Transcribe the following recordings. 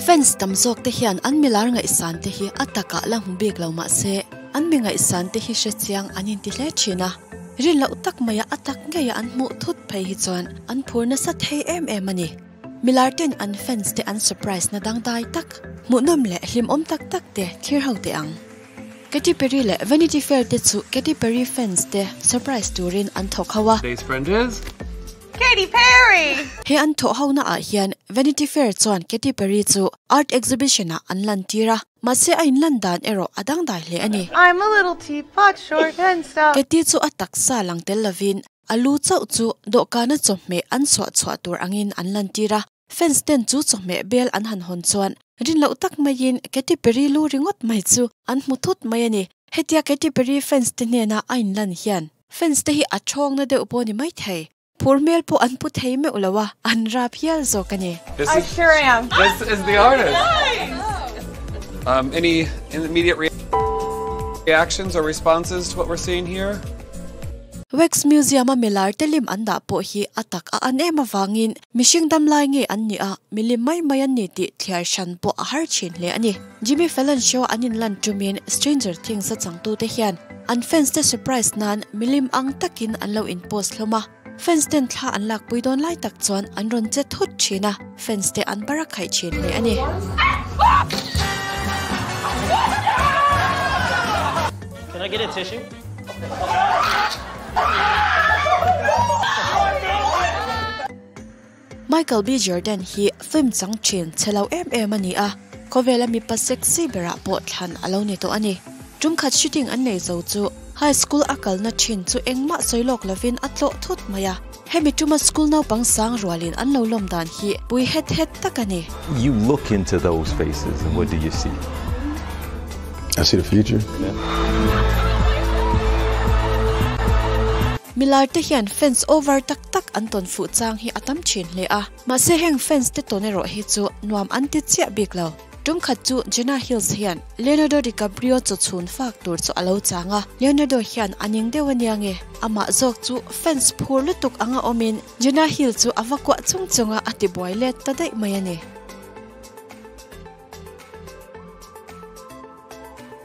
Fans tam zawk te hian an milar ngaihsan te hi a takah la hmu bik lo mah se, an mi ngaihsan te hi hrechiang an inti hle thin a. Rin loh tak maia a tak ngeia an hmuh thut phei hi chuan an phur nasa thei em em a ni. Milar ten an fans te an surprise na dangdai tak, hmuhnawm leh hlimawm tak tak te thlir ho teh ang. Katy Perry leh Vanity Fair te chu Katy Perry fans te surprise turin an thawk ho a. Today's friend is Katy Perry! He an thawh ho na ah hian Vanity Fair chuan Katy Perry chu art exhibition ah an lan tir a, mahse a inlan dan erawh a dangdai hle a ni. I'm a little teapot, short and stout. Katy chu a taksa lang tel lovin a lu chauh chu dawhkana chawhmeh an chhuah chhuah tur angin an lan tir a, Fans ten chu chawhmeh bel an han hawn chuan rin loh tak maiin Katy Perry lu ringawt mai chu an hmu thut mai a ni. Hetia Katy Perry fans te hnena a inlan hian fans te hi a thawngna deuh pawh ni mai thei, phur hmel pawh an pu thei meuh lo a, an rap hial zawk a ni. This I is sure am. This is the artist. Any immediate reactions or responses to what we're seeing here? Wax Museum-a milar te lim an dah pawh hi a tak a an em avangin mihring dam lai ngei an ni a, milim mai mai an ni tih thliar hran pawh a har thin hle a ni. Jimmy Fallon show an inlan tumin Stranger Things a changtute hian an fans te surprise nan milim ang takin an lo inpost hlawm a, fans ten thla an lakpui dawn lai tak chuan an rawn che thut thin a, fans te an bar a khaih thin hle a ni. Can I get a tissue? Michael B Jordan hi film chang thin chhe lo em em a ni a, khawvela mipa sexy berah pawh thlan a lo ni tawh a ni. Tum khat shooting an nei zo chu high school a kalna thin chu engmah sawi lawk lovin a tlawh thut mai a, hemi tuma school naupang sang rualin an lo lawm dan hi pui het het tak a ni. You look into those faces and what do you see? I see the future. Milar te hian fans over tak tak an tawn fuh chang hi a tam thin hle a, mahse heng fans te tawn erawh hi chu nuam an ti chiah bik lo. Tum khat chu Jonah Hills hian Leonardo DiCaprio chaw chhun fak tur chu a lo chang a, Leonardo hian a ning deuh ania nge, amah zawk chu fans phur lutuk anga awmin Jonah Hill chu a va kuah chung chunga a ti buai let ta daih mai a ni.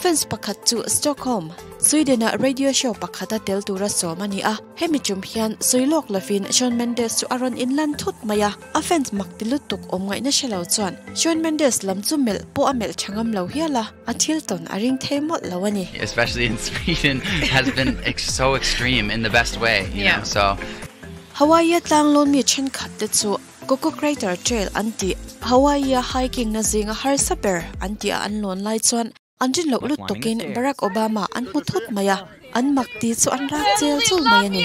Fans pakhat chu Stockholm, Sweden-a radio show pakhata tel tura sawm a ni a. Hemi tum hian sawi lawk lovin Shawn Mendes chu a rawn inlan thut mai a. A fans mak ti lutuk awm ngaihna hre lo chuan Shawn Mendes lam chu melh pawh a melh tha ngam lo hial a, a thil tawn a ring thei mawlh lo a ni. Especially in Sweden has been so extreme in the best way, you know, so. Hawaii-a tlanglawn mi thenkhat te chu Koko Crater Trail an tih, Hawaii-a hiking na zinga harsa ber an tih a an lawn lai chuan an rin loh lut tawkin Barack Obama an hmu thut mai a, an mak tih chu an rak chel chul mai a ni.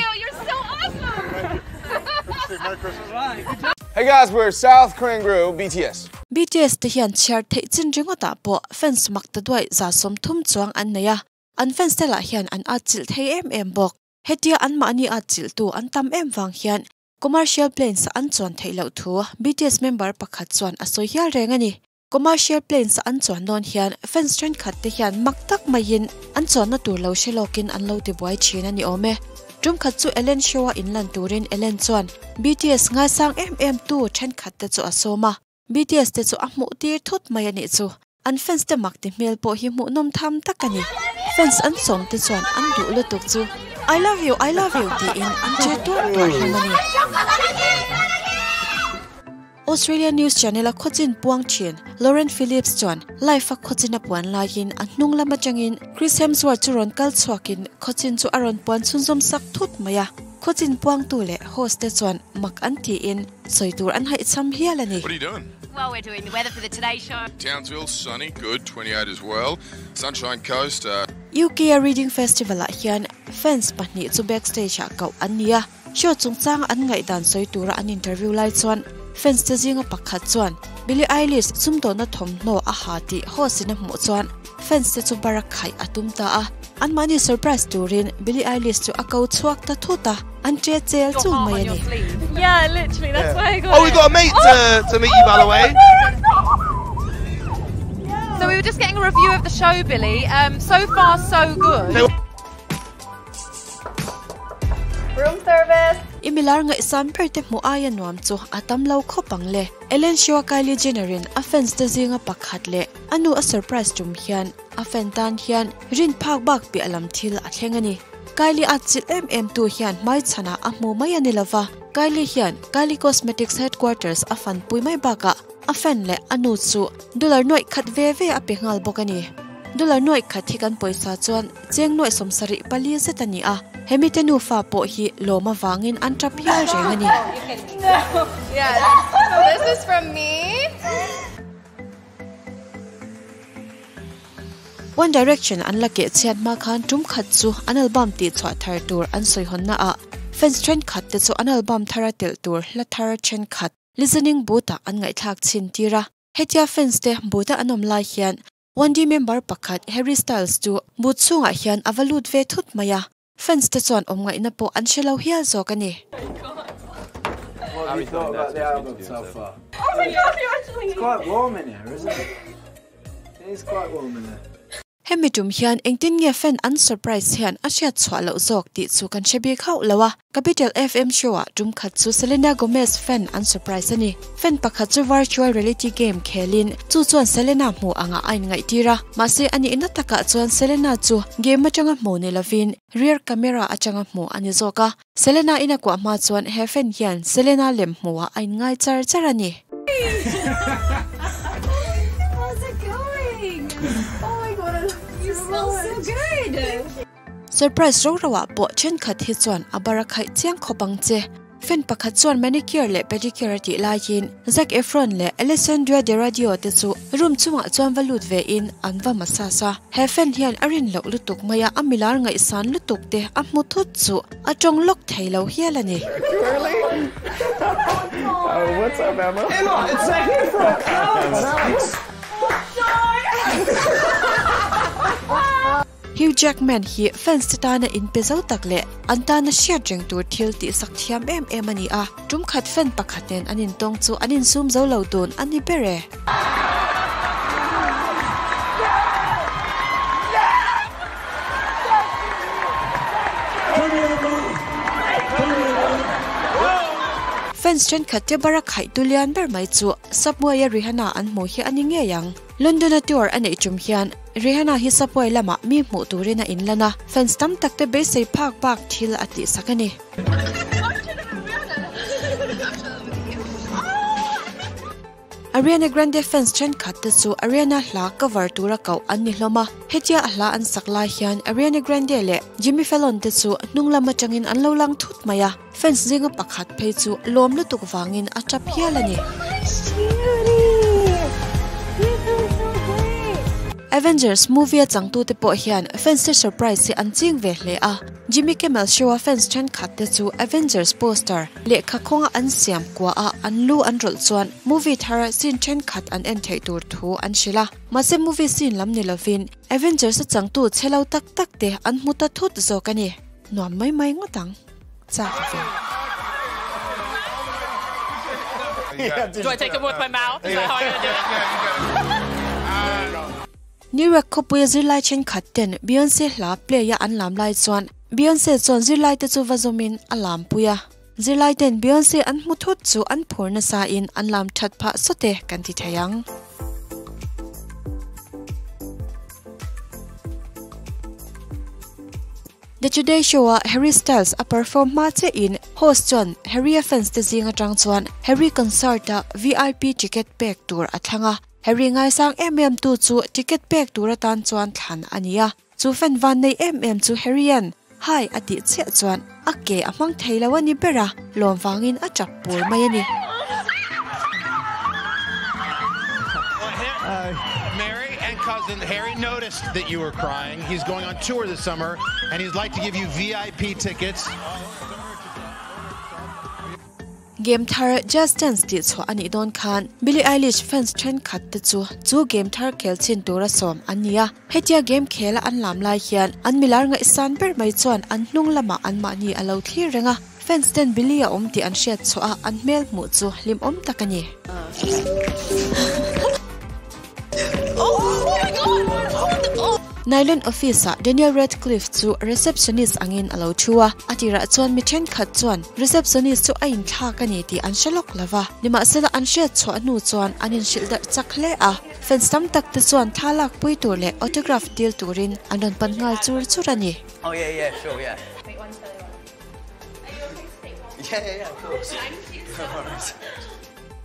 Hey guys, we're South Korean group BTS. BTS te hian chhiar theih chin ringawtah pawh fans mak ta duaih 30 chuang an nei a, an fans te lah hian an atchilh thei em em bawk. Hetia anmahni atchilhtu an tam em vang hian Commercial planes an chuan theih loh thu BTS member pakhat chuan a sawi hial reng a ni. Commercial planes an chuan dawn hian fans thenkhat te hian mak tak maiin an chuanna tur lo hre lawkin an lo ti buai thin a ni awm e. Tum khat chu Ellen show a inlan turin Ellen chuan BTS ngaisang em em tu thenkhat te chu a sawm a. BTS te chu a hmuh tir thut mai a nih chu. An fans te mak ti hmel pawh hi hmuhnawm tham tak a ni. Fans an sawm te chuan an duh lutuk chu I love you, I love you tiin an che tuar tuar hlawm a ni. Australia News Channel a khawchin puang thin Lauren Phillips chuan live a khawchin a puan laiin a hnung lam atangin Chris Hemsworth chu rawn kal chhuakin khawchin chu a rawn puan chhunzawm sak thut mai a. Khawchin puangtu leh host te chuan mak an tiin Sawi tur an haihcham hial a ni. What are you doing? Well, we're doing the weather for the Today Show. Townsville, sunny, good, 28 as well. Sunshine Coast, uh. UK a Reading Festival ah hian fans pahnih chu backstage ah koh an ni a, show chungchang an ngaihdan sawi tura an interview lai chuan fans te zinga pakhat chuan Billie Eilish sumdawhna thawmhnaw a ha tih host in a hmuh chuan fans te chu bar a khaih a tum ta a, anmahni surprise turin Billie Eilish chu a ko chhuak ta thut a. An che chel chul mai a ni. Yeah, literally, that's why I got Oh, we've got a mate to, to meet you, by the way. So we were just getting a review of the show, Billy. Um, so far, so good. Room service. I milar ngaihsan ber te hmuh aia nuam chu a tam lo khawp ang le. Ellen Show a Kylie Jenner in a fans te zinga pakhat leh a nu a surprise tum hian a fan tan hian rin phak bak piah lam thil a thleng a ni. Kylie a chilh em em tu hian hmaichhanah a hmu mai a ni lova, Kylie hian Kylie Cosmetics headquarters a fan pui mai bakah a fan leh a nu chu dollar nuaih khat ve ve a pe nghal bawk a ni. Dollar nuaih khat hi kan pawisa chuan cheng nuaih 74 zet a ni a, hemi te nufa pawh hi lawm avangin an tap hial reng a ni. One Direction an la keh chhiat hma khan tum khat chu an album tih chhuah thar tur an sawi hawnna ah fans thenkhat te chu an album thara telh tur hla thar thenkhat listening booth ah an ngaihthlak chhin tir a. Hetia fans te booth a an awm lai hian 1D member pakhat Harry Styles chu booth chhungah hian a va lut ve thut mai a, fans te chuan awm ngaihna pawh an hre lo hial zawk a ni. What have you thought about the album so far? Oh my god, you actually... It's quite warm in here, isn't it? It is quite warm in here. Hemi tum hian engtin nge fan an surprise hian a hriat chhuah loh zawk tih chu kan hre bik hauh lo a. Capital FM show ah tum khat chu Selena Gomez fan an surprise a ni. Fan pakhat chu virtual reality game khelin chu chuan Selena hmu angah a inngaihtir a. Mahse a nihna takah chuan Selena chu game atanga hmu ni lovin rear camera atanga hmu a ni zawk a. Selena in a kuah hma chuan he fan hian Selena lem hmuah a inngai char char a ni. How's it going? Oh my god, I love you smell so good. Surprise ro ro ah pawh thenkhat hi chuan a bar a khaih chiang khawp ang che. Fan pakhat chuan manicure leh pedicure a tih laiin Zac Efron leh Alessandria De Radio te chu room chungah chuan va lut ve in an va massage a. He fan hian a rin loh lutuk mai a, a milar ngaihsan lutuk te a hmu thut chu a tawng lawk thei lo hial a ni. What's up, Emma? Emma, it's Zac Efron! Alex! Hugh Jackman hi fans te tana inpe zo tak leh an tana hriat reng tur thil tihsak thiam em em a ni a, tum khat fan pakhat nen an intawng chu an insum zo lo dun a ni ber e. Fans thenkhat te bara khaih tu lian ber mai chu Subway-a Rihanna an hmuh hi a ni ngei ang. London-a tour a neih tum hian Rihanna hi Subway lamah mi hmuh turin a inlan a, fans tam tak te beisei phak bak thil a tihsak a ni. Ariana Grande fans thenkhat te chu Ariana hla cover tura koh an ni hlawm a, hetia a hla an sak lai hian Ariana Grande leh Jimmy Fallon te chu hnung lam atangin an lo lang thut mai a, fans zinga pakhat phei chu lawm lutuk vangin a tap hial a ni. Avengers movie a changtute pawh hian fans te surprise hi an ching ve hle a, Jimmy Kimmel show a fans thenkhat te chu Avengers poster lehkha khawnga an siam kua a an lu an rawlh chuan movie thar scene thenkhat an en theih tur thu an hrilh a. Mahse movie scene lam ni lovin Avengers a changtu chhe lo tak tak te an hmu ta thut zawk a ni. Nuam mai mai ngawt ang. Chak ve. Do I take them with my mouth? Is that how I'm gonna do it? New York khawpuia zirlai thenkhat ten Beyonce hla play a an lam lai chuan Beyonce chuan zirlai te chu va zawmin a lam pui a. Zirlai ten Beyonce an hmu thut chu an phur nasa in an lam that phah sawte kan ti thei ang. The Today Show a Harry Styles a perform hma che in host chuan Harry a fans te zing atang chuan Harry concert a VIP ticket pek tur a thlang a. Harry ngaisang em em tu chu ticket pek tur atan chuan thlan a ni a. Chu fan van nei em em chu Harry an hi a tih chiah chuan a ke a hmang thei lo a ni ber a, lawm vangin a tap pur mai a ni. Mary and cousin Harry noticed that you were crying. He's going on tour this summer and he'd like to give you VIP tickets. Game thar Just Dance tih chhuah a nih dawn khan Billie Eilish fans thenkhat te chu chu game thar khel chin tura sawm an ni a. Hetia game khela an lam lai hian an milar ngaihsan ber mai chuan an hnung lamah anmahni a lo thlir reng a. Fans ten Billie a awm tih an hriat chhuah a, an hmel hmuh chu hlim awm tak a ni. Nylon office ah Daniel Radcliffe chu receptionist angin a lo thu a, a tirah chuan mi thenkhat chuan receptionist chu a inthlak a ni tih an hre lawk lo va, nimahsela an hriat chhuah hnu chuan an inhrilh darh chak hle a, fans tam tak te chuan thla lak pui tur leh autograph dil turin an rawn pan nghal chur chur a ni. Oh yeah yeah sure yeah. Yeah yeah yeah of course. No worries.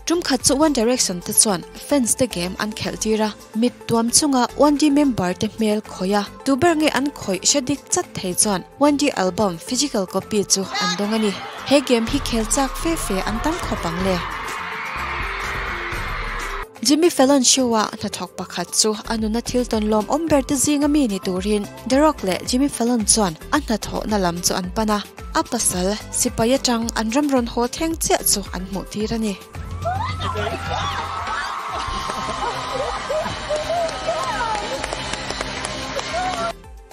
Tum khat chu One Direction te chuan fans te game an khelh tir a, mit tuam chunga One D member te hmel khawih a, tu ber nge an khawih hre dik chat thei chuan One D album physical copy chu an dawng a ni. He game hi khel chak fe fe an tam khawp ang le. Jimmy Fallon show a hnathawk pakhat chu a nuna thil tawn lawm awm ber te zinga mi ni turin The Rock leh Jimmy Fallon chuan a hnathawhna lam chu an pan a, a pasal sipai atang an ram rawn haw thleng chiah chu an hmuh tir a ni.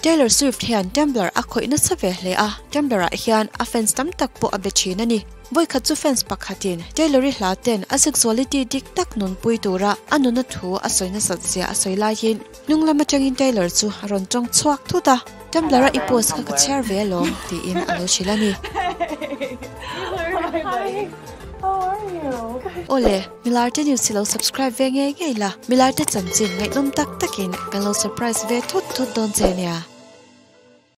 Taylor Swift hian Tumblr a khawih nasa ve hle a, Tumblr ah hian a fans tam tak pawh a be thin a ni. Vawikhat chu fans pakhatin Taylor-i hla ten a sexuality dik tak nunpui tura a nuna thu a sawi nasat zia a sawi laiin, Hnung lam atangin Taylor chu a rawn tawng chhuak thut a, Tumblr a i post kha ka chhiar ve alawm, tiin a lo hrilh a ni. Awle, Milarte News hi lo subscribe ve ngei ngei la, Milarte chanchin ngaihnawm tak takin kan lo surprise ve thut thut dawn che nia.